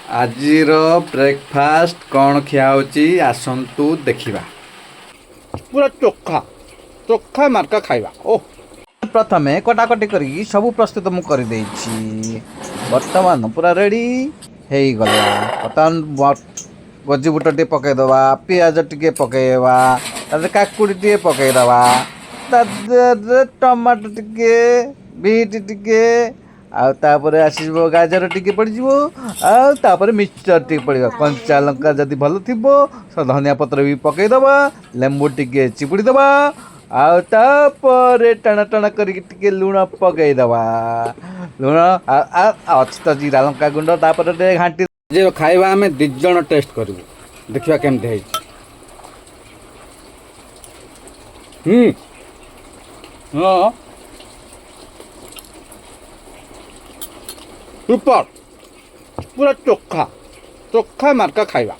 ଆଜିର ବ୍ରେକଫାଷ୍ଟ କ'ଣ ଖିଆ ହେଉଛି ଆସନ୍ତୁ ଦେଖିବା। ପୁରା ଚୋଖା ଚୋଖା ମାର୍କା ଖାଇବା ଓ। ପ୍ରଥମେ କଟାକଟି କରିକି ସବୁ ପ୍ରସ୍ତୁତ ମୁଁ କରିଦେଇଛି। ବର୍ତ୍ତମାନ ପୁରା ରେଡ଼ି ହେଇଗଲା। ବର୍ତ୍ତମାନ ଗଜି ବୁଟ ଟିକେ ପକାଇଦେବା, ପିଆଜ ଟିକେ ପକାଇଦେବା, ତାପରେ କାକୁଡ଼ି ଟିକେ ପକାଇଦେବା, ତା ଦେହରେ ଟମାଟୋ ଟିକେ, ବିଟ୍ ଟିକେ, ଆଉ ତାପରେ ଆସିଯିବ ଗାଜର ଟିକେ ପଡ଼ିଯିବ, ଆଉ ତାପରେ ମିକ୍ସଚର୍ ଟିକେ ପଡ଼ିବ। କଞ୍ଚା ଲଙ୍କା ଯଦି ଭଲ ଥିବ, ଧନିଆ ପତ୍ର ବି ପକାଇଦେବା, ଲେମ୍ବୁ ଟିକେ ଚିପୁଡ଼ି ଦେବା, ଆଉ ତାପରେ ଟାଣ ଟାଣ କରିକି ଟିକେ ଲୁଣ ପକାଇଦେବା। ଲୁଣ ଆଉ ଅଛି ତ ଜିରା ଲଙ୍କା ଗୁଣ୍ଡ। ତାପରେ ଟିକେ ଘାଣ୍ଟି ଯେ ଖାଇବା। ଆମେ 2 ଜଣ ଟେଷ୍ଟ କରିବୁ, ଦେଖିବା କେମିତି ହେଇଛି। ହଁ, ସୁପର, ପୁରା ଚୋଖା ଚୋଖା ମାର୍କା ଖାଇବା।